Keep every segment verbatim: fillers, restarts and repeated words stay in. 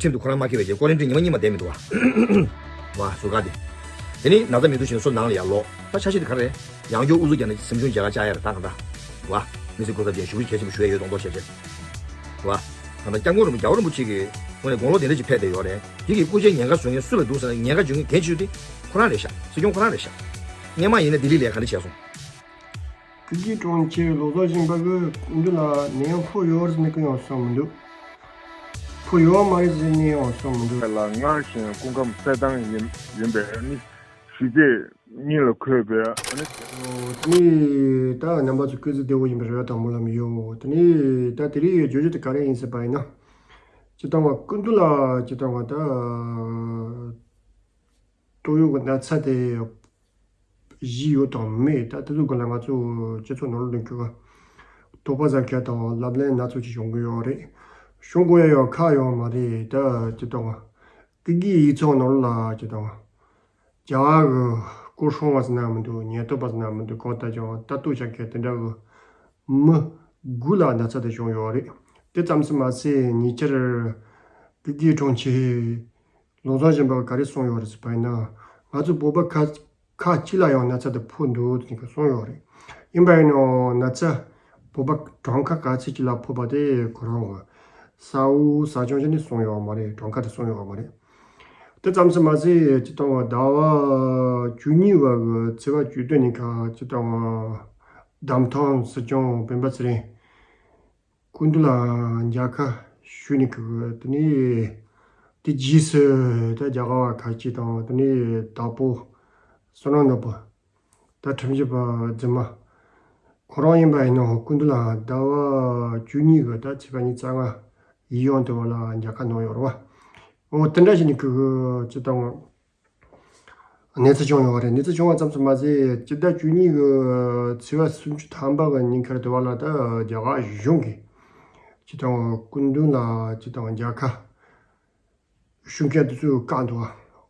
ཁྱིམ་དུ་ཁོ་རང་མ་སྐྱེས་པའི་རྗེས་ཀོ་རན་ཊིན་ཉི་མ་གཉིས་མ་བསྡད་མི་འདུག་བ། བ་ཟུར་ཁ་དེ། དེ་ནི་ན་ཚ་མི་འདུག་བཞིན་སོ་ནང་ལ་ཡར་ལོག་ད་ཆ་ཤས་དེ་ག་རེ། ཡང་བསྐྱར་ཨུ་ཚུགས་རྒྱག་ནས་སེམས་ཆུང་བྱ་དགའ་བཅག་ཡ་རེད་ད་ག་ད། བ། མི་ཚེ་འགོར་ཐབས་ཅན་ཞུ་གུ་གལ་ཆེན་པོ་ཞུ་ཡ་ཡོད་མདོག་མདོག་བྱས་བྱས། བ། ད་ལྟ་སྐྱབས་མགོན་རིན་པོ་རྒྱལ་བ་རིན་པོ་ཆེ་གིས་དངོས་གནས་དགུང་ལོ་དེ་འདྲ་ཅིག་ཕེབས་བསྡད་ཡོད་རེད། དེ་གིས་སྐུ་ཕྱྭའི་ཉེན་ཁ་བཟོ་མཁན་སུ་ལ་འདུག་ཟེར་ན་ཉེན་ཁ་བཟོ་མཁན་གལ་ཆེ་ཤོས་དེ་ཁོ་རང་རེད་ཤག་སྲིད་སྐྱོང་ཁོ་རང་རེད་ཤག་སྔོན་མ་ཡིན་ན་ལྡི་ལི་ལ་ག་འདྲ་བྱས་སོང་། སྐུ་སྒེར་དྲུང་ཆེ་བློ་བཟང་སྦྱིན་པ་གིས་སྐུ་མདུན་ལ་ནད་ཡམས་ཕོག་ཡོད་རེད་ཟེར་ནས་གང་ཡང་གསུངས་མི་འདུག་ཕོག་ཡོད་མ་རེད་ཟེར་ནས་ཡང་གསུངས་མི་འདུག་ལ་སྔར་བཞིན་སྐུ་ཁམས་གསལ་ཐང་ཡིན་ཡིན་པས་ནི་ཞུས་རྗེས་སྙིང་ལ་འཁོད་པའི་ཨ་ནི། དེ་ནས་ད་རྣམ་པ་ཚོ་སྐུ་གཟུགས་བདེ་པོ་ཡིན་པའི་རེ་བ་དང་སྨོན་ལམ་ཡོད། དེ་ནས་ད་དེ་རིང་བརྗོད་རྒྱུ་དེ་ག་རེ་ཡིན་ཟེར་བ་ཡིན་ན། སྤྱིར་བཏང་བ་སྐུ་མདུན་ལ་སྤྱིར་བཏང་བ་ད། ཏོག་དབྱིབས་ཀྱི་ན་ཚ་དེ་བཞེས་ཡོད་དང་མེད་ད་དེ་ཚོ་སྒང་ལ་ང་ཚོ་སྤྱི་ཚོགས་ནང་ལོགས་ནས་གི་དོགས་པ་ཟ་མཁན་དང་ལབ་གླེང་སྣ་ཚོགས་ཅིག་བྱུང་གི་ཡོད་རེད། བྱུང་དགོས་ཡ་ཡོད་ཁག་ཡོད་མ་རེད་ད་ཅི་ལྟ་བ། སྐུ་སྒེར་ཡིག་ཚང་ནང་ལ་ཅི་ལྟ་བ། རྒྱ་གར་གྱི་སྐོར་སྲུང་བ་ཟེར་ན་མི་འདུག་ཉེན་རྟོག་པ་ཟེར་ན་མི་འདུག་གང་ལྟར་ཀྱང་ལྟ་རྟོག་བྱ་མཁན་དེ་འདྲ་གི་མི་དགུ་ལ་ན་ཚ་དེ་བྱུང་ཡོད་རེད། དེ་ཙམ་དུ་མ་ཟད་ཉེ་ཆར་སྐུ་སྒེར་དྲུང་ཆེ། བློ་བཟང་སྦྱིན་པ་ག་རེ་གསུངས་ཡོད་རེད་ཟེར་བ་ཡིན་ན། ང་ཚོ་བོད་པ་ཁ་ཁ་ཅིག་ལ་ཡང་ན་ཚ་དེ་ཕོག་འདུག་ཟེར་གསུངས་ཡོད་རེད། ཡིན་པ་ཡིན་ནའང་ན་ཚ་བོད་པ་གྲངས་ཀ་ག་ཚད་ཅིག་ལ་ཕོག་པ་དེ་ཁོ་རང་གི་གསལ་བོ་གསལ་རྐྱང་བྱས་ནས་གསུངས་ཡོད་མ་རེད། གྲངས་ཀ་དེ་གསུངས་ཡོད་མ་རེད། དེ་ཙམ་དུ་མ་ཟད་སྤྱིར་བཏང་བ་ཟླ་བ་བཅུ་གཉིས་པ་གི་ཚེས་པ་བཅུ་བདུན་ཉིན་ཁ་སྤྱིར་བཏང་བ་བདམས་ཐོན་སྲིད་སྐྱོང་སྤེན་པ་ཚེ་རིང་། སྐུ་མདུན་ལ་མཇལ་ཁ་ཞུས་ནས་ཁུ་དེ་ནས་དེ་རྗེས་སུ་ད་རྒྱ་གར་བ་ཁ་ཅིག་དང་དེ་ནས་དྭགས་པོ་བསོད་ནམས་ནོར་བུ་ད་ཁྲིམས་ཞིབ་པ་རྫུན་མ་ཁོ་རང་ཡིན་པ་ཡིན་ནའང་སྐུ་མདུན་ལ་ཟླ་བ་བཅུ་གཉིས་གི་ད་ཚེས་པ་ཉི་ཤུ་རྩ་ལྔ་ཡིན་ཡང་དེ་བ་ལ་མཇལ་ཁ་གནང་ཡོད་རེད་བ། འོ་དེ་འདྲ་ཞིག་ནས་ཁུ་ཅི་ལྟ་བ། གནས་ཚུལ་བྱུང་ཡོད་རེད། གནས་ཚུལ་བྱུང་བ་ཙམ་དུ་མ་ཟད་སྤྱི་ཟླ་བཅུ་གཉིས་ཀྱི་ཚེས་པ་སུམ་ཅུ་ཐམ་པ་གི་ཉིན་ཁར་དུ་བ་ལ་ད་རྒྱ་གར་གཞུང་གིས་སྤྱི་བཏང་སྐུ་མདུན་ལ་སྤྱི་བཏང་མཇལ་ཁ་ཞུ་མཁན་དེ་ཚོས་བཀག་འདུག་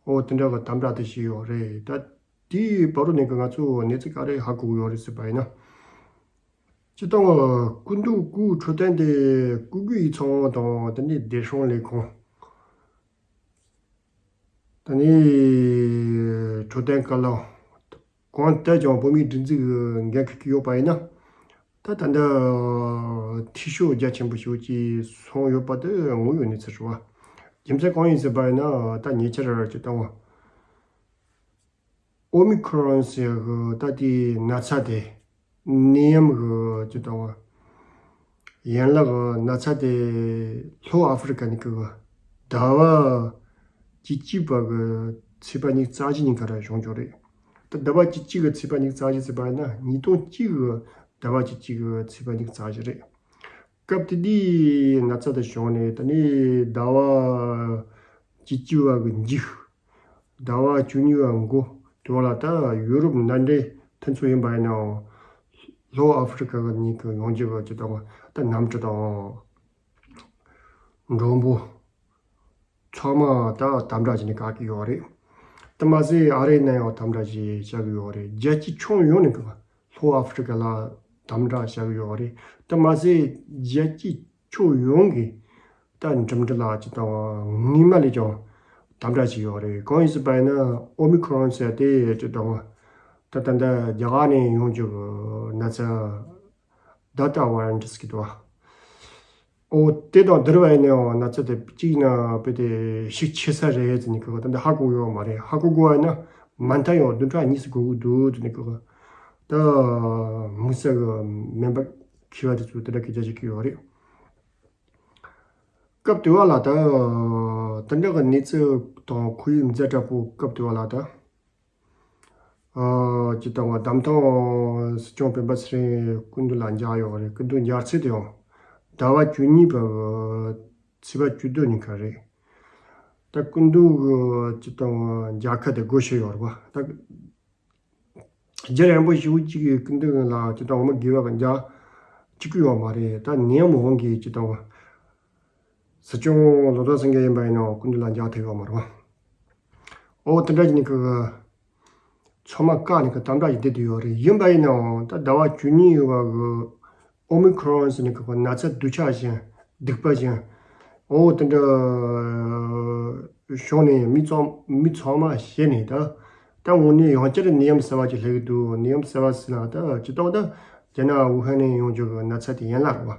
འོ་དེ་འདྲ་གི་དམ་དྲག་དེ་བྱས་ཡོད་རེད། ད་དེའི་བར་དུ་ནས་ཀྱི་ང་ཚོ་གནས་ཚུལ་ག་རེ་ཧ་གོ་གི་ཡོད་རེད་ཟེར་བ་ཡིན་ན། སྤྱི་བཏང་སྐུ་མདུན་སྐུའི་འཕྲོད་བསྟེན་དེ་སྐུ་སྒེར་ཡིག་ཚང་དང་དེ་ནས་བདེ་སྲུང་ལས་ཁུངས། ད་ནི་འཕྲོད་བསྟེན་བཀའ་བློན་གང་ལྟར་ཀྱང་བོད་མིའི་སྒྲིག་འཛུགས་ཀྱི་འགན་འཁུར་གྱི་ཡོད་པ་ཡིན་ན། ད་ད་ལྟ་འཐུས་ཤོར་རྒྱ་ཆེན་པོ་ཞིག་ཅིག་སོང་ཡོད་པ་དེ་དངོས་ཡོད་གནས་ཚུལ་རེད་བ། རྒྱུ་མཚན་གང་ཡིན་ཟེར་བ་ཡིན་ན་ད་ཉེ་ཆར་སྤྱིར་བཏང་བ། ཨོ་མི་ཁོ་རོན་ཟེར་གི་ད་དེའི་ན་ཚ་དེ། ནད་ཡམས་ཀྱི་ཅི་ལྟ་བ། ཡན་ལག་གི་ན་ཚ་དེ་ལྷོ་ཨ་ཧྥེ་རི་ཀ་ནས་ཀྱི་ཟླ་བ་བཅུ་གཅིག་པ་གི་ཚེས་པ་ཉི་ཤུ་རྩ་བཞི་ཉིན་ཁ་ར་བྱུང་བྱུང་རེད། ད་ཟླ་བ་བཅུ་གཅིག་གི་ཚེས་པ་ཉི་ཤུ་རྩ་བཞི་ཟེར་བ་ཡིན་ན་ཉིས་སྟོང་གཅིག་གི་ཟླ་བ་བཅུ་གཅིག་གི་ཚེས་པ་ཉི་ཤུ་རྩ་བཞི་རེད། སྐབས་དེ་དུས་ན་ཚ་དེ་བྱུང་ནས་ད་ནི་ཟླ་བ་བཅུ་གཅིག་པ་གི་མཇུག་ཟླ་བ་བཅུ་གཉིས་པ་མགོ་དེ་བ་ལ་ད་ཡུ་རོབ་མནའ་འབྲེལ་མཐུན་ཚོགས་ཡིན་པ་ཡིན་ནའང་ལྷོ་ཨ་ཧྥེ་རི་ཀ་གི་ནས་ཀྱི་ཡོང་རྒྱུ་གི་ཅི་ལྟ་བ་ད་གནམ་གྲུ་དང་མགྲོན་པོ་ཚང་མ་ད་དམ་དྲག་བྱས་ནས་བཀག་གི་ཡོད་རེད། དེ་མ་ཟད་ཨ་རིའི་ནང་ཡང་དམ་དྲག་བྱས་བཞག་གི་ཡོད་རེད། རྒྱལ་སྤྱིའི་ཁྱོན་ཡོངས་ནས་ཀྱི་ལྷོ་ཨ་ཧྥེ་རི་ཀ་ལ་དམ་དྲག་བྱ་གི་ཡོད་རེད། དེ་མ་ཟད་རྒྱལ་སྤྱིའི་ཕྱོགས་ཡོངས་ཀྱི་ད་འགྲིམ་འགྲུལ་ལ་ཅི་ལྟ་བ་སྔོན་མ་ལས་ཀྱང་དམ་དྲག་བྱས་ཡོད་རེད། གང་ཡིན་ཟེར་བ་ཡིན་ན་ཨོ་མི་ཁོ་རོན་ཟེར་དེ་ཅི་ལྟ་བ་ད་ད་ལྟ་རྒྱ་གར་ནས་ཡོང་རྒྱུ་གི་ན་ཚ་ཌེལ་ཊ་ཝེ་རི་ཡན་ཊི་ཟེར་གི་འདུག་བ། ཨོ་དེ་དང་བསྡུར་བ་ཡིན་ནའང་ན་ཚ་དེ་གཅིག་ན་དཔེ་དེ་ཤུགས་ཆེ་ས་རེད་ཟེར་ནས་ཀྱི་ད་ལྟ་ཧ་གོ་ཡོད་མ་རེད། ཧ་གོ་དགོས་བ་ཡིན་ན་མ་མཐའ་ཡང་བདུན་ཕྲག་གཉིས་ཙམ་འགོར་གི་འདུག་ཟེར་ནས་ཀྱི་ད་དམིགས་བསལ་གི་སྨན་པ་མཁས་པ་དེ་ཚོས་དེ་འདྲ་སྐད་ཆ་བཤད་ཀྱི་ཡོད་རེད། སྐབས་དེ་བ་ལ་ད་དེ་འདྲ་གི་གནས་ཚུལ་དང་ཁོར་ཡུག་ཛ་དྲག་པོ་སྐབས་དེ་བ་ལ་ད། ཨ་ཅི་ལྟ་བ་བདམས་ཐོན་སྲིད་སྐྱོང་སྤེན་པ་ཚེ་རིང་སྐུ་མདུན་ལ་མཇལ་ཡོད་རེད། སྐུ་མདུན་མཇལ་ཚེ་དེ་ཡང་ཟླ་བ་བཅུ་གཉིས་པ་གི་ཚེས་པ་བཅུ་བདུན་ཉིན་ཁ་རེད། ད་སྐུ་མདུན་གི་ཅི་ལྟ་བ་མཇལ་ཁ་དེ་དགོས་ཤེས་ཡོད་རེད་བ། ད་རྒྱུན་རིང་པོ་ཞིག་ཅིག་གི་སྐུ་མདུན་ལ་ཅི་ལྟ་བ་མི་དགེ་བ་གི་མཇལ་བཅུག་གི་ཡོད་མ་རེད། ད་ནད་ཡམས་འོང་གི་ཅི་ལྟ་བ། སྲིད་སྐྱོང་བློ་བཟང་སེང་གེ་ཡིན་པ་ཡིན་ནའང་སྐུ་མདུན་ལ་མཇལ་ཐུབ་ཡོད་མ་རེད་བ། ཨོ་དེ་འདྲ་ཡིན་གི་ཚང་མ་བཀག་ནས་གི་དམ་དྲག་ཡིན་བསྡད་དུ་ཡོད་རེད། ཡིན་པ་ཡིན་ནའང་ད་ཟླ་བ་བཅུ་གཉིས་ཡོད་པ་གི་ཨོ་མི་ཁོ་རོན་ཟེར་ནས་གི་ན་ཚ་སྡུག་ཆག་བཞིན་སྡུག་པ་བཞིན་ཨོ་དེ་འདྲ་ བྱུང་ནས་མི་ཚང་མི་ཚང་མ་ཤི་ནས་ད། ད་དངོས་གནས་ཡང་བསྐྱར་ནད་ཡམས་གསར་བ་ཅིག་སླེབས་ཀྱི་འདུག་ནད་ཡམས་གསར་བ་ཟེར་ན་ད་སྤྱིར་བཏང་ད་རྒྱ་ནག་ཝུ་ཧན་ནས་ཡོང་རྒྱུ་གི་ན་ཚ་དེ་ཡན་ལག་རེད་བ།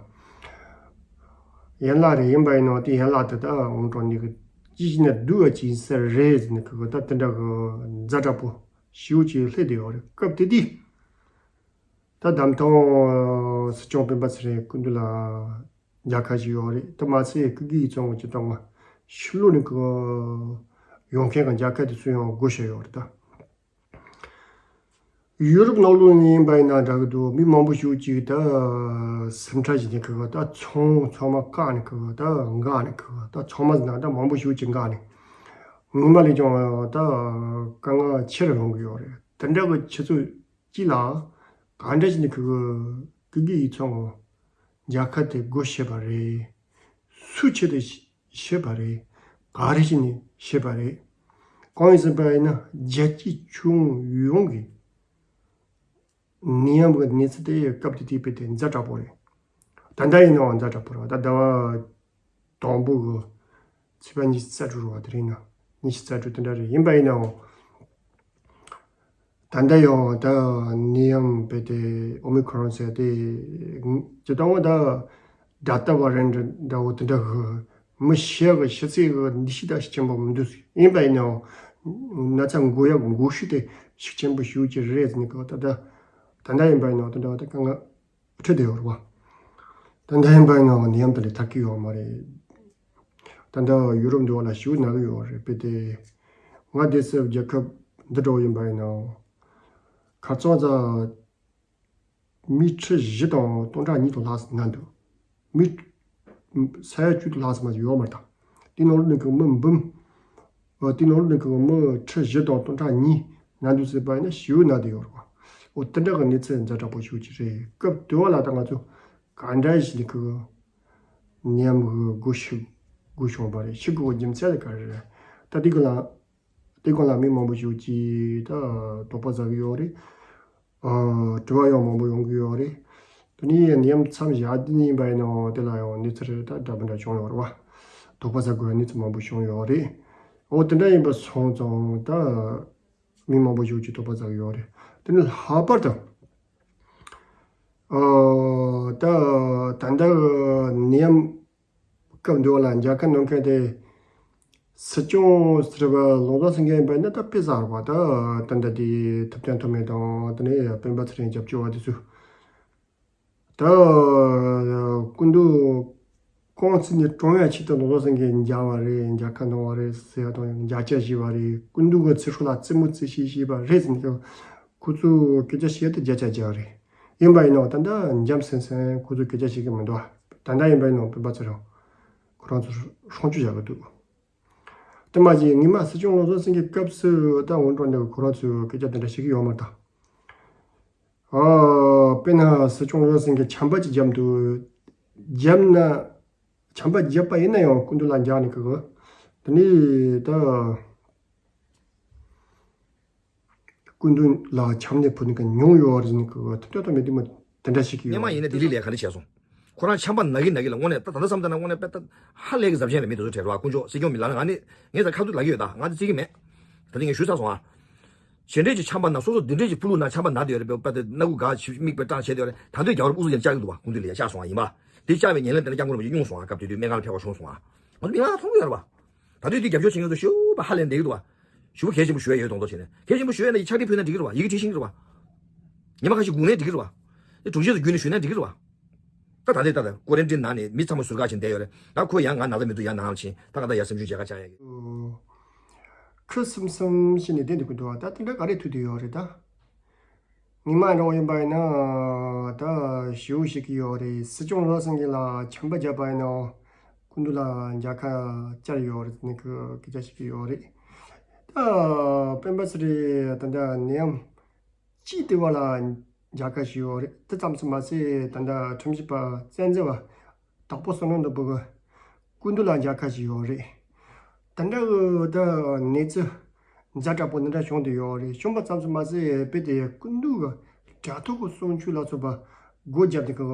ཡན་ལག་རེད། ཡིན་པ་ཡིན་ནའང་དེ་ཡན་ལག་དེ་ད་འོང་གྲོང་ནས་གི་ཅི་ཞིག་ན་སྡུག་བ་ཅིག་ཡིན་ས་རེད་ཟེར་ནས་གི་ད་དེ་འདྲ་གི་ཛ་དྲག་པོ་ཞེ་པོ་ཅིག་སླེབས་བསྡད་ཡོད་རེད། སྐབས་དེ་དུས་ད་བདམས་ཐོན་སྲིད་སྐྱོང་སྤེན་པ་ཚེ་རིང་སྐུ་མདུན་ལ་མཇལ་ཁ་ཞུས་ཡོད་རེད། དེ་མ་ཚད་སྐུ་སྒེར་ཡིག་ཚང་གི་སྤྱིར་བཏང་ཕྱི་ལོགས་ནས་གི་ཡོང་མཁན་གི་མཇལ་ཁ་དེ་ཚོ་ཡང་བགོ་བཤའ་ཡོད་རེད་ད། ཡུ་རོབ་ནང་ལོགས་ནས་ཡིན་པ་ཡིན་ན་འདྲ་གི་འདུག་མི་མང་པོ་ཞིག་ཅིག་ད་སེམས་ཁྲལ་བྱེད་མཁན་གི་ད་ཚོང་ཚང་མ་བཀག་ནས་གི་ད་འགག་ནས་གི་ད་ཚང་མ་ཟེར་ན་ད་མང་པོ་ཞིག་ཅིག་འགག་ནས་ངོ་མ་ལས་ཀྱང་ད་དཀའ་ངལ་ཆེ་རུ་ཡོང་གི་ཡོད་རེད། དེ་འདྲ་གི་ཆུ་ཚོད་གཅིག་ལ་ག་འདྲ་ཞིག་ནས་གི་སྐུ་སྒེར་ཡིག་ཚང་གི་མཇལ་ཁ་དེ་བགོ་བཤའ་བྱས་པ་རེད། སུའི་ཆེད་དུ་བྱས་པ་རེད། ག་རེ་བྱས་ནས་བྱས་པ་རེད། གང་ཡིན་ཟེར་བ་ཡིན་ན་རྒྱལ་སྤྱིའི་ཁྱོན་ཡོངས་ཀྱི་ནད་ཡམས་ཀྱི་གནས་ཚུལ་དེ་སྐབས་དེ་དུས་དཔེ་དེ་ཛ་དྲག་པོ་རེད། ད་ལྟ་ཡིན་ནའང་ཛ་དྲག་པོ་རེད་བ། ད་ཟླ་བ་དང་པོ་གི་ཚེས་པ་ཉི་ཤུ་རྩ་དྲུག་རེད་བ། དེ་རིང་ན་ཉི་ཤུ་རྩ་དྲུག་དེ་འདྲ་རེད། ཡིན་པ་ཡིན་ནའང་ད་ལྟ་ཡང་ད་ནད་ཡམས་དཔེ་དེ་ཨོ་མི་ཁོ་རོན་ཟེར་དེ་ཇི་ལྟ་བ་ད་ཌེལ་ཊ་ཝེ་རི་ཡེན་ཊི་འདྲ་བོ་དེ་འདྲ་གི་མི་ཤི་གི་ཤི་ཚད་གི་འདུ་ཤེས་ད་ཤུགས་ཆེན་པོ་མི་འདུག་ཡིན་པ་ཡིན་ནའང་ན་ཚ་འགོ་ཡག་གི་འགོག་ཤུགས་དེ་ཤུགས་ཆེན་པོ་ཞེ་པོ་ཅིག་རེད་ཟེར་ནས་གི་ད་ད་ད་ལྟ་ཡིན་པ་ཡིན་ནའང་དེ་འདྲ་བ་ད་དཀའ་ངལ་འཕྲད་བསྡད་ཡོད་རེད་བ། ད་ལྟ་ཡིན་པ་ཡིན་ནའང་ནད་ཡམས་དེ་ལས་ཐར་གི་ཡོད་མ་རེད། ད་ལྟ་ཡུ་རོབ་འདི་བ་ལ་ཞེ་པོ་ན་གི་ཡོད་རེད། དཔེ་དེ་ང་བསྡད་སའི་རྒྱལ་ཁབ་འདི་འདྲ་བོ་ཡིན་པ་ཡིན་ནའང་ཁ་རྩང་ཙང་མི་ཁྲི་བཞི་དང་སྟོང་ཕྲག་གཉིས་དང་ལྷག་ཙམ་ན་འདུག་མི་ས་ཡ་བཅུ་དང་ལྷག་ཙམ་མ་ཡོད་མ་རེད་ད། དེ་ནང་ལོགས་ནས་གི་མི་འབུམ། ཨོ་དེ་ནང་ལོགས་ནས་གི་མི་ཁྲི་བཞི་དང་སྟོང་ཕྲག་གཉིས་ན་འདུག་ཟེར་བ་ཡིན་ན་ཞེ་པོ་ན་བསྡད་ཡོད་རེད་བ། ཨོ་དེ་འདྲ་གི་གནས་ཚུལ་ཛ་དྲག་པོ་ཞེ་པོ་ཅིག་རེད། སྐབས་དེ་བ་ལ་ད་ང་ཚོ་ག་འདྲ་ཞིག་ནས་གི་ནད་ཡམས་གི་འགོ་ཤི་འགོ་བྱུང་བ་རེད། ཤི་དགོས་རྒྱུ་མཚན་དེ་ག་རེ་རེད། ད་དེ་གི་ལ་དེ་གོང་ལ་མི་མང་པོ་ཞིག་ཅིག་ད་དོགས་པ་ཟ་གི་ཡོད་རེད། ཨ་དྲི་བ་ཡང་མང་པོ་ཡོང་གི་ཡོད་རེད། དེ་ནས་ནད་ཡམས་མཚམས་བཞག་དུས་ཡིན་པ་ཡིན་ནའང་དེ་ལ་ཡང་གནས་ཚུལ་ད་འདྲ་མི་འདྲ་བྱུང་ཡོད་རེད་བ། དོགས་པ་ཟ་དགོས་པའི་གནས་ཚུལ་མང་པོ་བྱུང་ཡོད་རེད། འོ་དེ་འདྲ་ཡིན་པ་སོང་ཙང་ད་མི་མང་པོ་ཞིག་ཅིག་དོགས་པ་ཟ་གི་ཡོད་རེད། དེ་ནས་ལྷག་པར་དུ་ཨ་ད་ད་ལྟ་གི་ནད་ཡམས་སྐབས་འདི་བ་ལ་མཇལ་ཁ་གནང་མཁན་དེ་སྲིད་སྐྱོང་ཟེར་བ་ལོ་ཙཱ་བྱེད་མཁན་ཡིན་པ་ཡིན་ན་ད་དཔེ་བཟང་རེད་བ། ད་ད་ལྟ་དེ་ཐུབ་བསྟན་ཐོགས་མེད་དང་དེ་ནས་སྤེན་པ་ཚེ་རིང་རྒྱབ་སྐྱོར་བ་དེ་ཚོ་ད་སྐུ་མདུན་རྐང་བཙུགས་ནས་བཀྲོངས་ཡ་ཆེད་དུ་ལོ་ཙཱ་བྱེད་མཁན་མཇལ་བ་རེད། མཇལ་ཁ་གནང་བ་རེད་ཟེར་ཡ་དང་མཇལ་བཅར་བྱས་པ་རེད། སྐུ་མདུན་གྱི་ཚེ་སྲོག་ལ་རྩེད་མོ་རྩེད་བྱེད་བྱས་པ་རེད་ཟེར་ནས་ཁོ་ཚོས་སྐད་ཆ་བཤད་དེ་བརྒྱ་ཆ་བརྒྱ་རེད། ཡིན་པ་ཡིན་ནའང་ད་ལྟ་འཇམ་སིང་སིང་ཁོ་ཚོས་སྐད་ཆ་བཤད་ཀྱི་མི་འདུག་ད་ལྟ་ཡིན་པ་ཡིན་ནའང་སྤེན་པ་ཚེ་རིང་ཁོ་རང་ཚོ་སྲུང་སྐྱོབ་བྱ་གི་འདུག་དེ་མ་གཞི་ངོ་མ་སྲིད་སྐྱོང་ལོ་ཙཱ་བྱེད་མཁན་སྐབས་སུ་ད་འོན་ཀྲང་འདི་ཁོ་རང་ཚོས་སྐད་ཆ་དེ་འདྲ་བཤད་ཀྱི་ཡོད་མ་རེད་ད། ཨ་དཔེར་ན་སྲིད་སྐྱོང་ལོ་ཙཱ་བྱེད་མཁན་ཆམ་པ་ཅིག་བརྒྱབ་འདུག་བརྒྱབ་ན་ཆམ་པ་བརྒྱབ་པ་ཡིན་ན་ཡང་སྐུ་མདུན་ལ་མཇལ་ནས་གི་གི་དེ་ནས་ད། སྐུ་མདུན་ལ་ཆམ་ནད་ཕོག་ནི་ག་མྱོང་ཡོད་རེད་ནི་གི་ཐུབ་ཐུབ་མེད་དུས་མ་དེ་འདྲ་ཞིག་གི་ཡོད་སྔོན་མ་ཡིན་ན་ལྡི་ལི་ལ་ག་འདྲ་བྱས་སོང་། ཁོ་རང་ཆམ་པ་ན་གི་ན་གི་ལ་དངོས་གནས་ད་ད་ལྟ་བསམ་ད་ན་དངོས་གནས་དཔེ་ད་ཧ་ལས་གི་གཟབ་ཆེན་ལ་མི་དེ་ཚོ་བྲལ་བ་དཀོན་མཆོག་སྲིད་སྐྱོང་མི་ལ་ང་ནི་ངས་ད་ཁ་ཐུག་ལ་གི་ཡོད་ད་ང་ད་བརྩི་གི་མེད། ད་ལྟ་ངས་ཞུས་ཚར་སོང་ཨ། ཞེ་འདྲས་ཀྱི་ཆམ་པ་ན་སོ་སོ་འདི་འདྲས་ཀྱི་ཕུ་ལུ་ན་ཆམ་པ་ན་དེ་ཡོད་རེད་པས་དཔེ་ད་སྣ་ཁུག་ག་ཞིབ་མིག་དཔེ་སྐྲངས་བྱས་དེ་ཡོད་རེད། ད་དུང་རྒྱ་བར་ཨུ་ཚུགས་ཀྱང་བཅག་གི་འདུག་བ་སྐུ་མདུན་ལ་ཡ་བཅག་སོང་ཨ་ཡིན་པ། དེ་བཅག་པའི་ཉེན་ལན་དེ་འདྲ་བསྐྱངས་དགོས་རེད་པ་ཅིག་སྨྱོང་སོང་ཨ་སྐབས་དེ་དུས་སྨན་ཁང་ལ་ཕེབས་པ་བྱུང་སོང་ཨ། ང་ཚོ་མི་ང་མཐོང་གི་ཡོད་རེད་པ། ད་དུང་དེ་རྒྱབ་སྐྱོར་བྱེད་མཁན་ཚོ་ཞེ་པོ་ཧ་ལས་བསྡད་ཀྱི་འདུག་བ། ཞེ་པོ་གལ་ཆེན་པོ་ཞུ་ཡ་ཡོད་མདོག་མདོག་བྱས་ནས་གལ་ཆེན་པོ་ཞུ་ཡ་ན་ཡིག་ཕྱག་བྲིས་ཕུལ་ན་འགྲིག་གི་རེད་བ། ཡི་གེ་བྲིས་ཤེས་ཀྱི་རེད་བ། ཉི་མ་ཁ་ཤས་སྒུག་ནས་འགྲིག་གི་རེད་བ། དེ་དྲུང་ཆེ་ཚོ་བརྒྱུད་ནས་ཞུས་ན་འགྲིག་གི་རེད་བ། ད་ད་ལྟའི་ད་ལྟ་ཀོ་རན་ཊིན་ནང་ནས་མི་ཚང་མ་ཟུར་བཀག་བྱས་བསྡད་ཡོད་རེད། ད་ཁོ་ཡང་ང་ན་ཚ་མི་འདུག་ཡང་ནང་ལ་ཕྱིན་ད་ག་ད་ཡར་སེམས་ཆུང་རྒྱལ་ཁ་བཅག་ཡ་གི། ཁུ་སིམ་སིམ་བྱས་ནས་བསྡད་འདུག་གི་འདུག་བ། ད་དེ་འདྲ་ག་རེ་ཐུག་བསྡད་ཡོད་རེད་ད། ངས་མ་འདྲ་བོ་ཡིན་པ་ཡིན་ན་ད་ཞེ་པོ་ཞིག་གི་ཡོད་རེད། སྲིད་སྐྱོང་ལོ་སང་གི་ལ་ཆམ་པ་བརྒྱབ་པ་ཡིན་ན་སྐུ་མདུན་ལ་མཇལ་ཁ་བཅར་ཡོད་རེད་ནི་གི་སྐད་ཆ་ཞིག་གི་ཡོད་རེད། ད་སྤེན་པ་ཚེ་རིང་ད་ལྟ་ནད་ཡམས་སྤྱི་ལྟེ་བ་ལ་མཇལ་ཁ་ཞུས་ཡོད་རེད། དེ་ཙམ་ཙམ་མ་ཟད་ད་ལྟ་ཁྲིམས་ཞིབ་པ་བཙན་འཛུལ་བ་དྭགས་པོ་བསོད་ནམས་ནོར་བུ་གི་སྐུ་མདུན་ལ་མཇལ་ཁ་ཞུས་ཡོད་རེད། དེ་འདྲ་གི་ད་གནས་ཚུལ་ཛ་དྲག་པོ་འདི་འདྲ་བྱུང་བསྡད་ཡོད་རེད། བྱུང་བ་ཙམ་ཙམ་མ་ཟད་དཔེ་དེ་སྐུ་མདུན་གི་དྲ་ཐོག་གི་གསུང་ཆོས་ལ་སོགས་པ་སྒོ་བརྒྱབ་སྟེ་གི་སྒོ་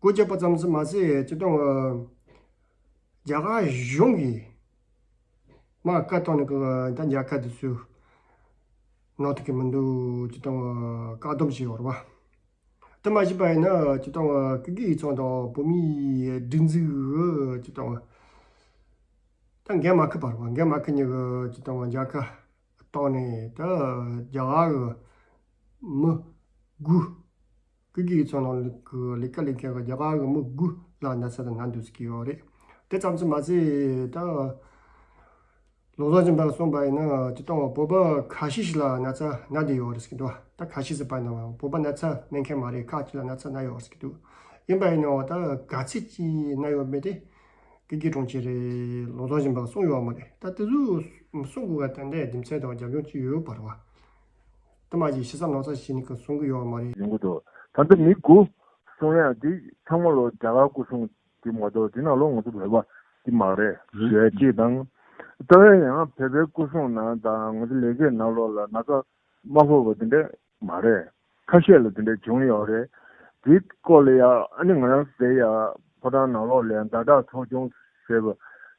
བརྒྱབ་པ་ཙམ་ཙམ་མ་ཟད་སྤྱིར་བཏང་གི་རྒྱ་གར་གཞུང་གི་ མ་བཀའ་བཏང་ནས་ཀྱི་ད་མཇལ་ཁ་དེ་ཚོ་གནང་ཐུབ་ཀྱི་མི་འདུག་ཅེས་དང་བཀག་སྡོམ་བྱས་ཡོད་རེད་བ། དེ་མ་བྱས་པ་ཡིན་ན་ཅེས་དང་ཀུ་ཀི་ཡིག་ཚང་དང་བོད་མིའི་སྒྲིག་འཛུགས་ཀྱི་ཅེས་དང་ད་འགན་མ་འཁུར་བ་རེད་བ། འགན་མ་འཁུར་ནས་ཀྱི་ཅེས་དང་མཇལ་ཁ་བཏང་ནས་ད་རྒྱ་གར་གྱི་མི་དགུ། ཀུ་ཀི་ཡིག་ཚང་ནང་གི་ལས་ཀ་ལས་མཁན་གྱི་རྒྱ་གར་གྱི་མི་དགུ་ལ་ན་ཚ་དང་ན་འདུག་ཟེར་གྱི་ཡོད་རེད། དེ་ཙམ་ཙམ་མ་ཟད་ད་ལོ་བཟང་སྦྱིན་པ་གསུངས་པ་ཡིན་ན་ཅེས་དང་བོད་པ་ཁ་ཤས་ཤིག་ལ་ན་ཚ་ན་བསྡད་ཡོད་རེད་ཟེར་གྱི་འདུག་ད་ཁ་ཤས་ཟེར་བ་ཡིན་ན་བོད་པ་ན་ཚ་མེད་མཁན་མ་རེད། ཁག་ཅིག་ལ་ན་ཚ་ན་ཡོད་རེད་ཟེར་གྱི་འདུག་ཡིན་པ་ཡིན་ནའང་ད་ག་ཚད་ཅིག་ན་ཡོད་མེད་དེ་ཀུ་ཀི་གྲོང་ཁྱེར་རེད་ལོ་བཟང་སྦྱིན་པ་གསུངས་ཡོད་མ་རེད། ད་དེ་ཚོ་གསུང་དགོས་པ་ད་འདྲའི་རྒྱུ་མཚན་དང་རྒྱབ་ལྗོངས་ཅིག་ཡོད་པ་རེད་བ། དེ་མ་གཞི་ཤི་ས་ནོར་ས་ཞིག་ནི་གི་གསུང་གི་ཡོད་མ་རེད། ཡོང་གི་འདུག་ད་ལྟ་མི་དགུ་གསུང་ཡག་འདི་ཚང་མ་ལོ་རྒྱ་གར་སྐུ་སྲུང་གི་མ་གཏོགས་འདི་ནང་ལོ་ང་ཚོ་བོད་པ་འདི་མ་རེད་ཞུ་ཡ་གཅིག་དང་། ད་ཡང་བོད་པའི་སྐུ་སྲུང་ནང་དང་ང་ཚོ་ལས་ཀའི་ནང་ལོགས་ལ་ན་ཚ་མ་ཕོག་པ་འདི་འདྲ་མ་རེད། ཁ་ཤས་ལ་འདི་འདྲ་བྱུང་ཡོད་རེད། འདི་སྐོར་ལ་ཡ་ཨ་ནི་ང་རང་ཟེར་ཡ་ཕོ་བྲང་ནང་ལོགས་ལ་ཡ་ཟླ་གྲགས་ཚོགས་ཆུང་ཟེར་བ་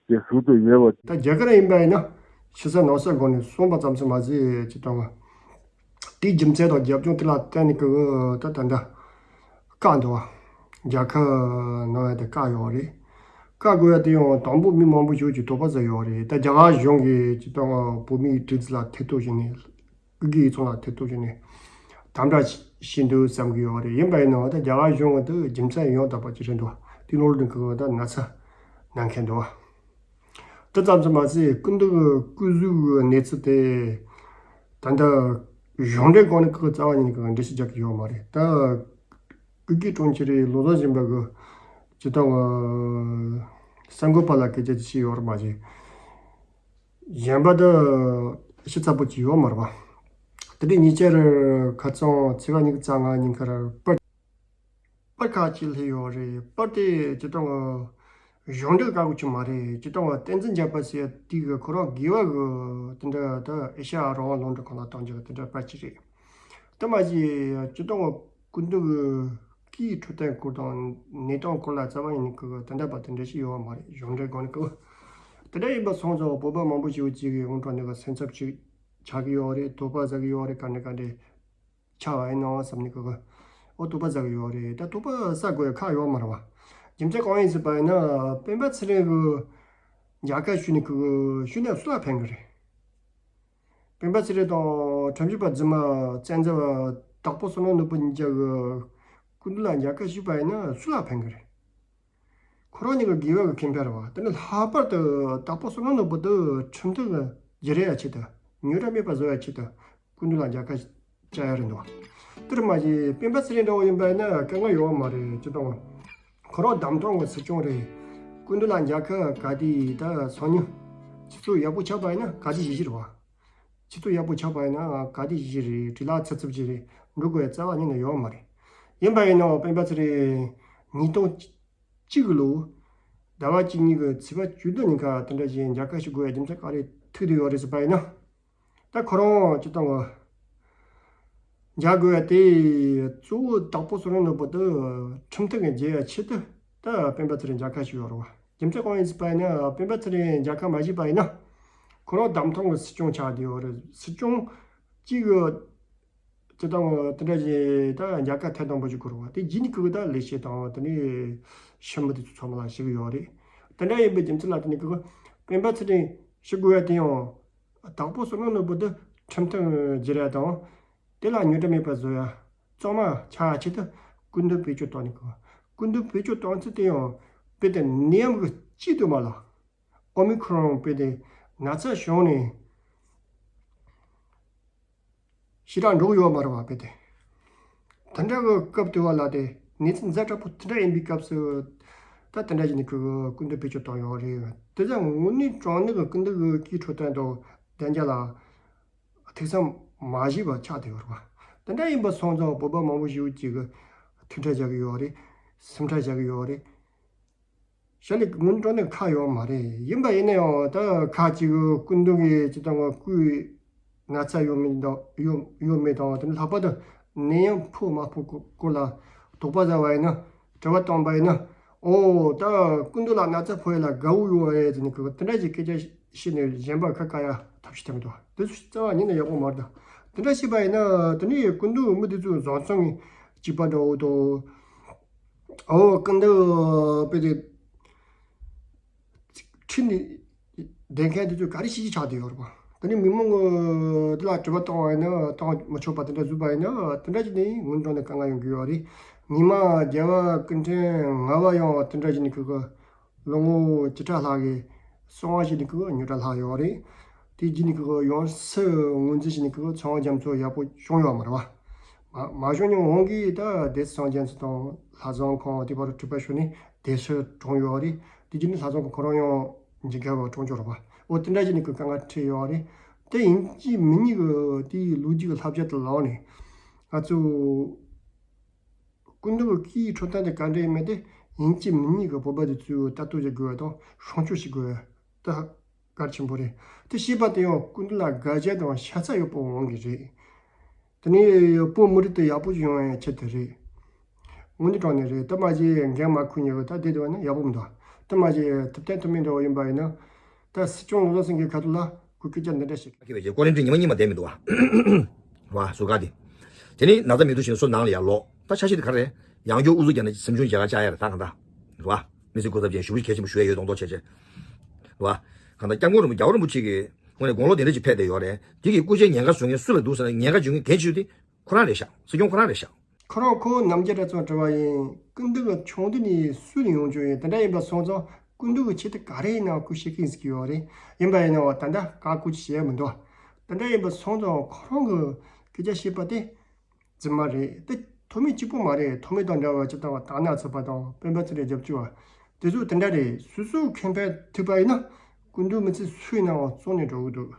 དེ་ཟུར་དུ་ཡོད་པ། ད་རྒྱ་གར་ཡིན་པ་ཡིན་ན་ཤི་ས་ནོར་ས་སྒོ་ནས་གསུངས་པ་ཙམ་ཞིག་མ་ཟད་ཅེས་དང་། དེའི་རྒྱུ་མཚན་དང་རྒྱབ་ལྗོངས་དེ་ལ་བརྟེན་ནས་ཀྱི་ད་ད་འདྲ་བཀག་འདུག་བ། རྒྱལ་ཁབ་ནང་ཡང་དེ་བཀག་ཡོད་རེད། བཀག་དགོས་ཡ་དེ་ཡང་དང་པོ་མི་མང་པོ་ཞིག་གིས་དོགས་པ་ཟ་ཡོད་རེད། ད་རྒྱ་གར་གཞུང་གིས་ཅིག་ད་བོད་མིའི་སྒྲིག་འཛུགས་ལ་ཐེ་གཏོགས་བྱས་ནས་ཀུ་ཀི་ཡིག་ཚང་ལ་ཐེ་གཏོགས་བྱས་ནས་དམ་དྲག་བྱས་འདུག་བསམ་གྱི་ཡོད་རེད། ཡིན་པ་ཡིན་ནའང་ད་རྒྱ་གར་གཞུང་གི་དེ་རྒྱུ་མཚན་ཡང་དག་པ་ཅིག་རེད་འདུག་བ། དེ་ནོར་འདུག་གི་ད་ན་ཚ་ན་མཁན་འདུག་བ། དེ་ཙམ་གྱིས་མ་ཟད་སྐུ་མདུན་གྱི་སྐུ་གཟུགས་ཀྱི་གནས་ཚུལ་དེ་ད་ལྟ་གཞུང་འབྲེལ་སྒང་ནས་ཁག་རྩ་བ་ཉིད་ནས་འགྲེལ་བཤད་རྒྱག་གི་ཡོད་མ་རེད། ད་ཀུ་ཀི་གྲོང་ཁྱེར་རེད་ལོ་ཙཱ་བཞིན་པ་གི་ཇི་ལྟ་བ་གསར་འགོད་པ་ལ་སྐད་ཆ་ཅིག་བཤད་ཡོད་རེད་མ་གཞི། གཞན་པ་ད་ཤི་ཚ་པོ་ཅིག་ཡོད་མ་རེད་པ། དེ་རིང་ཉེ་ཆར་ཁ་སང་ཚེས་པ་ཉི་ཤུ་རྩ་ལྔ་ཉིན་ཁར་པར་པར་ཁག་ཅིག་སླེབས་ཡོད་རེད། པར་དེ་ཇི་ལྟ་བ་གཞུང་འབྲེལ་བཀའ་བཀོད་ཅིག་མ་རེད། ཇི་ལྟ་བ་བསྟན་འཛིན་རྒྱལ་པོ་ཟེར་ཡ་དེ་གི་ཁོ་རང་དགེ་བ་གི་དེ་འདྲ་ད་ཨེ་ཤ་ཡ་རང་དབང་རླུང་འཕྲིན་ཁང་ལ་བཏང་རྒྱུ་གི་དེ་འདྲ་པར་ཅིག་རེད། དེ་མ་གཞི་ཇི་ལྟ་བ་སྐུ་མདུན་གྱི་སྐུའི་འཕྲོད་བསྟེན་སྐོར་དང་གནས་སྟངས་སྐོར་ལ་རྩ་བ་ཉིད་ནས་ཀྱི་དེ་འདྲ་པ་དེ་འདྲ་ཞིག་ཡོད་པ་མ་རེད། གཞུང་འབྲེལ་སྒང་ནས་ཀྱི་དེ་འདྲ་ཡིན་པ་སོང་ཙང་བོད་པ་མང་པོ་ཞིག་ཅིག་གི་དབང་གྲགས་ནས་ཀྱི་སེམས་འཚབ་ཅིག་ཆགས་ཀྱི་ཡོད་རེད། དོགས་པ་ཟ་གི་ཡོད་རེད། ག་འདྲ་ག་འདྲ་ཆགས་པ་ཡིན་ནམ་བསམ་ནས་ཀྱི་ཨོ་དོགས་པ་ཟ་གི་ཡོད་རེད། ད་དོགས་པ་ཟ་དགོས་ཡ་ཁག་ཡོད་མ་རེད་བ། རྒྱུ་མཚན་གང་ཡིན་ཟེར་བ་ཡིན་ན་སྤེན་པ་ཚེ་རིང་གི་མཇལ་ཁ་ཞུས་ནས་ཀྱི་ཞུས་ནས་སུ་ལ་ཕན་གི་རེད། སྤེན་པ་ཚེ་རིང་དང་ཁྲིམས་ཞིབ་པ་རྫུན་མ་བཙན་འཛུལ་བ་དྭགས་པོ་བསོད་ནམས་ནོར་བུ་གཉིས་ཀྱི་སྐུ་མདུན་ལ་མཇལ་ཁ་ཞུས་པ་ཡིན་ན་སུ་ལ་ཕན་གི་རེད། ཁོ་རང་གཉིས་ཀྱི་དགེ་བ་གི་ཁེ་ཕན་རེད་བ། དེ་ནི་ལྷག་པར་དུ་དྭགས་པོ་བསོད་ནམས་ནོར་བུ་དེ་ཁྲིམས་མཐུན་གྱི་བརྗེ་རེས་ཡ་ཆེད་དུ་ཉོ་གྲ་མེད་པ་བཟོ་ཡ་ཆེད་དུ་སྐུ་མདུན་ལ་མཇལ་ཁ་བཅར་ཡ་རེད་འདུག་དེར་མ་ཞིག་སྤེན་པ་ཚེ་རིང་འདྲ་བོ་ཡིན་པ་ཡིན་ན་དཀའ་ངལ་ཡོད་མ་རེད། ཅི་ལྟ་བ་ཁོ་རང་བདམས་ཐོན་གྱི་སྲིད་སྐྱོང་རེད། སྐུ་མདུན་ལ་མཇལ་ཁ་ག་དུས་ད་སང་ཉིན་ཆུ་ཚོད་ཡག་པོ་ཆགས་པ་ཡིན་ན་ག་དུས་བཞི་བཞི་རེད་བ། ཆུ་ཚོད་ཡག་པོ་ཆགས་པ་ཡིན་ན་ག་དུས་བཞི་བཞི་རེད། བྲེལ་ལ་ཚབ་ཚབ་ཅིག་རེད། འགྲོ་དགོས་ཡ་རྩ་བ་ཉིད་ནས་ཡོད་མ་རེད། ཡིན་པ་ཡིན་ནའང་སྤེན་པ་ཚེ་རིང་ཉིས་སྟོང་གཅིག་གི་ལོ་ཟླ་བ་གཅིག་གཉིས་ཀྱི་ཚེས་པ་བཅུ་བདུན་ཉིན་ཁ་དེ་འདྲ་ཞིག་མཇལ་ཁ་ཞུ་དགོས་ཡ་རྒྱུ་མཚན་ག་རེ་ཐུག་བསྡད་ཡོད་རེད་ཟེར་བ་ཡིན་ན། ད་ཁོ་རང་སྤྱིར་བཏང་གི་མཇལ་དགོས་ཡ་དེ་གཙོ་བོ་དྭགས་པོ་བསོད་ནམས་ནོར་བུ་དེ་ཁྲིམས་མཐུན་གྱི་མཇལ་ཡ་ཆེད་དུ་ད་སྤེན་པ་ཚེ་རིང་མཇལ་ཁ་ཞུས་ཡོད་རེད་བ། རྒྱུ་མཚན་གང་ཡིན་ཟེར་བ་ཡིན་ན་སྤེན་པ་ཚེ་རིང་མཇལ་ཁ་མ་ཞུས་པ་ཡིན་ན་ཁོ་རང་བདམས་ཐོན་གྱི་སྲིད་སྐྱོང་ཆགས་བསྡད་ཡོད་རེད། སྲིད་སྐྱོང་གཅིག་གི་སྤྱིར་བཏང་དེ་འདྲ་ཞིག་ད་མཇལ་ཁ་ཐེངས་དང་པོ་ཞིག་དགོས་རེད་བ། དེ་རྗེས་ནས་ཁོ་ད་ལས་བྱེད་དང་དེ་ནས་ཞི་མི་དེ་ཚོ་ཚང་མ་ལ་ཞུ་གི་ཡོད་རེད། དེ་འདྲ་ཡིན་པའི་རྒྱུ་མཚན་ལ་བརྟེན་ནས་ཁོ་སྤེན་པ་ཚེ་རིང་ཞུ་དགོས་ཡ་དེ་ཡང་། དྭགས་པོ་བསོད་ནམས་ནོར་བུ་དེ་ཁྲིམས་མཐུན་བསྒྱུར་ཡ་དང་། དེ་ལ་ཉོ་གྲ་མེད་པ་བཟོ་ཡ། གཙང་མ་ཆགས་ཡ་ཆེད་དུ་སྐུ་མདུན་བེད་སྤྱོད་བཏང་ནས་གོ། སྐུ་མདུན་བེད་སྤྱོད་བཏང་ཚུལ་དེ་ཡང་དཔེ་དེ་ནད་ཡམས་ཀྱི་དཀྱིལ་དུ་མ་ལ། ཨོ་མི་ཁོ་རོན་དཔེ་དེ་ན་ཚ་བྱུང་ནས་ཞེ་དྲག་འགྲོ་གི་ཡོད་མ་རེད་བ་དཔེ་དེ། དེ་འདྲ་གི་སྐབས་དེ་བ་ལ་དེ་གནས་ཚུལ་ཛ་དྲག་པོ་དེ་འདྲ་ཡིན་པའི་སྐབས་སུ། ད་དེ་འདྲ་ཞིག་ནས་ཁོས་སྐུ་མདུན་བེད་སྤྱོད་བཏང་ཡོད་རེད། དེ་ཙང་དངོས་གནས་དྲང་གནས་ཀྱི་སྐུ་མདུན་གྱི་སྐུའི་འཕྲོད་བསྟེན་དང་བདེ་འཇགས་ལ་ཐུགས་བསམ་མ་བཞེས་པ་ཆགས་བསྡད་ཡོད་རེད་བ། དེ་འདྲ་ཡིན་པ་སོང་ཙང་བོད་པ་མང་པོ་ཞིག་ཅིག་གིས་ཐུགས་ཁྲལ་བྱ་གི་ཡོད་རེད། སེམས་ཁྲལ་བྱ་གི་ཡོད་རེད། ཞལ་ལས་སྔོན་འགྲོ་ནས་ཁག་ཡོད་མ་རེད། ཡིན་པ་ཡིན་ན་ཡང་ད་ཁག་ཅིག་སྐུ་མདུན་གྱི་ཅི་ལྟ་བ་སྐུའི་ན་ཚ་ཡོད་མེད་དང་ཡོད་ཡོད་མེད་དང་དེ་ནས་ལྷག་པར་དུ་ནད་ཡམས་ཕོག་མ་ཕོག་སྐོར་ལ་དོགས་པ་ཟ་བ་ཡིན་ན་དྲི་བ་བཏང་པ་ཡིན་ན་ ཨོ་ད་སྐུ་མདུན་ལ་ན་ཚ་ཕོག་ཡ་ལ་དགའ་བོ་ཡོད་རེད་ཟེར་ནས་ཁོ་དེ་འདྲ་ཞིག་སྐད་ཆ་བཤད་ནས་གཞན་པ་ཁ་བཀག་ཡ་ཐབས་ཤེས་ཐབས་མི་འདུག་དེ་ཚོ་རྩ་བ་ཉིད་ནས་ཡག་པོ་མ་རེད། དེ་འདྲ་བྱས་པ་ཡིན་ན་དེ་ནས་སྐུ་མདུན་མི་དེ་ཚོ་བཟང་ཚང་གི་གཅིག་པ་འདྲ་བོ་དང་། ཨོ་སྐུ་མདུན་དཔེ་དེ། ཁྲིད་ནས་བསྡད་མཁན་དེ་ཚོས་ག་རེ་བྱེད་ཀྱི་ཆགས་བསྡད་ཡོད་རེད་པ། དེ་ནས་མི་མང་དེ་ལ་དྲི་བ་བཏང་བ་ཡིན་ན་བཏང་མི་ཆོག་པ་དེ་འདྲ་བཟོས་པ་ཡིན་ན་དེ་འདྲ་བྱས་ནས་ངོ་འདྲོངས་ནས་དཀའ་ངལ་ཡོང་གི་ཡོད་རེད། ཉི་མ་རྒྱལ་བ་སྐུ་ཕྲེང་ལྔ་པ་ཡང་དེ་འདྲ་བྱས་ནས་ཁོ་གི་ལོ་ངོ་བཅུ་ཕྲག་ལྷག་གི་གསང་བ་བྱས་ནས་ཁོ་གི་ཉོས་དྲགས་ལྷག་ཡོད་རེད། དེ་རྗེས་ནས་ཁོ་གི་ཡང་སྲིད་ངོས་འཛིན་བྱས་ནས་ཁོ་གི་ཚངས་པ་རྒྱ་མཚོ་ཡག་པོ་བྱུང་ཡོད་མ་རེད་པ། མ་མ་བྱུང་མྱོང་འོང་གིས་ད་སྡེ་སྲིད་ཚངས་པ་རྒྱ་མཚོ་དང་ལྷ་བཟང་ཁང་དེ་བར་དུ་གྲོས་པ་ཞུས་ནས། དེ་སུ་གྲོངས་ཡོད་རེད། དེ་རྗེས་ནས་ལྷ་བཟང་ཁོ་རང་ཡང་འཇིགས་སྐྱོབ་པ་གྲོངས་ཆོག་རེད་པ། འོ་དེ་འདྲ་བྱས་ནས་ཁོས་དཀའ་ངལ་འཕྲད་ཡོད་རེད། དེ་ཡིན་གཅིག་མིན་གཉིས་ཀྱི་དེའི་ལོ་རྒྱུས་ཀྱི་བསླབ་བྱ་དེ་ལོག་ནས་ང་ཚོ་སྐུ་མདུན་གྱི་སྐུའི་འཕྲོད་བསྟེན་དེ་ག་འདྲ་ཡིན་མིན་དེ་ཡིན་གཅིག་མིན་གཉིས་ཀྱི་བོད་པ་དེ་ཚོས་ལྟ་རྟོག་བྱེད་དགོས་པ་དང་སྲུང་སྐྱོབ་བྱེད་དགོས་པ་དེ་གལ་ཆེན་པོ་རེད། དེ་བྱས་པ་དེ་ཡང་སྐུ་མདུན་ལ་དགའ་ཆེ་དང་ཤ་ཚ་ཡོད་པ་འོང་གི་རེད། དེ་ནས་བོད་མི་རིགས་དེ་ཡག་པོ་ཞིག་ཡོང་ཡའི་ཆེད་དུ་རེད། དངོས་གནས་དྲང་གནས་རེད། དེ་མ་གཞི་འགན་མ་འཁུར་མཁན་གྱི་ད་བསྡད་བསྡད་པ་ན་ཡག་པོ་མི་འདུག་དེ་མ་གཞི་ཐུབ་བསྟན་ཐུབ་མིན་འདྲ་བོ་ཡིན་པ་ཡིན་ན། ད་སྲིད་སྐྱོང་བློ་བཟང་སེང་གེའི་ཁ་ཐུག་ལ་ཁོས་སྐད་ཆ་འདི་འདྲ་ཞིག་ཁེ་བའི་རྗེས་ཀོ་རིན་ཁྲི་ཉི་མ་གཉིས་མ་བསྡད་མི་འདུག་བ། བ་ཟུར་བཀག་དེ། དེ་ནི་ན་ཚ་མི་འདུག་བཞིན་སུ་ནང་ལ་ཡར་ལོག་ད་ཆ་ཤས་དེ་ག་རེ། ཡང་བསྐྱར་ཨུ་ཚུགས་རྒྱག་ན་སེམས་ཆུང་རྒྱག་ག་བཅག་ཡ་རེད་ད་གང་ལྟར། རེད་བ། མི་སེར་སྐུ་ཚབ་ཅན་ཞུ་བ་གལ་ཆེན་པོ་ཞུ་ཡ་ཡོད་མདོག་མདོག་བྱས་བྱས། རེད་བ། གང་ལྟར་སྐྱབས་མགོན་རིན་པོ་རྒྱལ་བ་རིན་པོ་ཆེ་གིས་དངོས་གནས་དགུང་ལོ་དེ་འདྲ་ཅིག་ཕེབས་བསྡད་ཡོད་རེད། དེ་གིས་སྐུ་ཕྱྭའི་ཉེན་ཁ་བཟོ་མཁན་སུ་ལ་འདུག་ཟེར་ན་ཉེན་ཁ་བྱེད་མཁན་གལ་ཆེ་ཤོས་དེ་ཁོ་རང་རེད་ཤག་སྲིད་སྐྱོང་ཁོ་རང་རེད་ཤག་ཁོ་རང་ཁོ་ནམ་རྒྱུན་ར་ཚོང་དྲི་བ་ཡིན། སྐུ་མདུན་གྱི་ཆུང་དུས་ནས་སུ་ནས་ཡོང་རྒྱུ་ཡིན། དེ་འདྲ་ཡིན་པ་སོང་ཙང་སྐུ་མདུན་གྱི་ཆེད་དུ་ག་རེ་ཡིན་ནའང་སྐུ་ཞིག་གིན་ཟེར་གྱི་ཡོད་རེད། ཡིན་པ་ཡིན་ནའང་ད་ལྟ་བཀའ་བཀོད་ཅིག་བྱས་མི་འདུག་དེ་འདྲ་ཡིན་པ་སོང་ཙང་ཁོ་རང་གི་སྐད་ཆ་བཤད་པ་དེ་རྫུན་མ་རེད། དེ་ཐོག་མའི་གཅིག་པོ་མ་རེད། ཐོག་མའི་དང་འདྲ་བ་ཅི་ལྟ་བ་དག་སྣང་ཚུད་པ་དང་སྤེན་པ་ཚེ་རིང་རྒྱབ་སྐྱོར་བ་དེ་ཚོ་དེ་འདྲ་རེད། སོ་སོའི་ཁེ་ཕན་ཐུབ་པ་ཡིན་ན་སྐུ་མདུན་མི་ཚེ་སུ་ཡིན་ནའང་བཙོང་ནས་འགྲོ་གི་འདུག་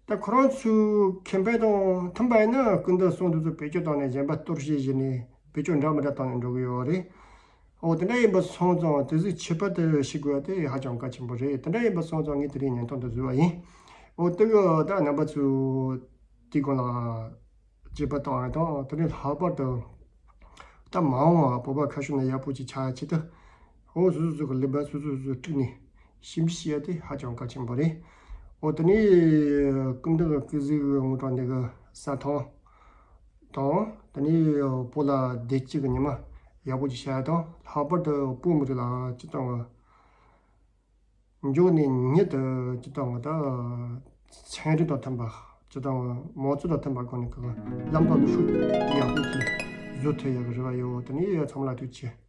ད་ཁོ་རང་ཚོའི་ཁེ་ཕན་དང་མཐུན་པ་ཡིན་ན་སྐུ་མདུན་གསུང་དེ་ཚོ་བེད་སྤྱོད་བཏང་ནས་གཞན་པ་གཏོར་བཤིག་བྱས་ནས་བེད་སྤྱོད་འདྲ་མི་འདྲ་བཏང་ནས་འགྲོ་གི་ཡོད་རེད། འོ་དེ་འདྲ་ཡིན་པ་སོང་ཙང་དེ་ཚོའི་ཁྱད་པར་དེ་ཤེས་དགོས་པ་དེ་ཧ་ཅང་གལ་ཆེན་པོ་རེད། དེ་འདྲ་ཡིན་པ་སོང་ཙང་ངས་དེ་རིང་བརྙན་ཐུང་དེ་བཟོས་པ་ཡིན། འོ་དེ་གི་ད་རྣམ་པ་ཚོས་དེའི་སྐོར་ལ་དཔྱད་པ་བཏང་བ་དང་དེ་ནས་ལྷག་པར་དུ་ད་མ་འོངས་པ་བོད་པ་ཁ་ཕྱོགས་ནས་ཡག་པོ་ཅིག་ཆགས་ཡ་ཆེད་དུ། འོ་སོ་སོ་སོ་གི་ལས་འབབ་སོ་སོ་སོ་སོ་བསྒྲིགས་ནས་ཞིབ་འཇུག་བྱེད་ཡ་དེ་ཧ་ཅང་གལ་ཆེན་པོ་རེད། འོ་དེ་ནས་སྐུ་མདུན་གྱི་སྐུ་གཟུགས་ཀྱི་ངོ་གྲངས་འདི་གི་ས་ཐང་དང་དེ་ནས་བོད་ལ་བདེ་སྐྱིད་ཀྱི་ཉི་མ་ཡག་པོ་ཅིག་ཤར་ཡ་དང་ལྷག་པར་དུ་བོད་མི་རིགས་ལ་སྤྱི་བཏང་གི་མགྱོགས་ནས་ཉིད་དུ་སྤྱི་བཏང་གི་ད་ཚན་རིག་དང་མཐུན་པ་སྤྱི་བཏང་གི་མང་གཙོ་དང་མཐུན་པ་སྒོ་ནས་གི་ལམ་དང་ལུགས་སྲོལ་ཡག་པོ་ཅིག་བཟོ་ཐུབ་ཡག་གི་རེ་བ་ཡོད། དེ་ནས་ཚང་མ་ལ་ཐུགས་རྗེ་ཆེ།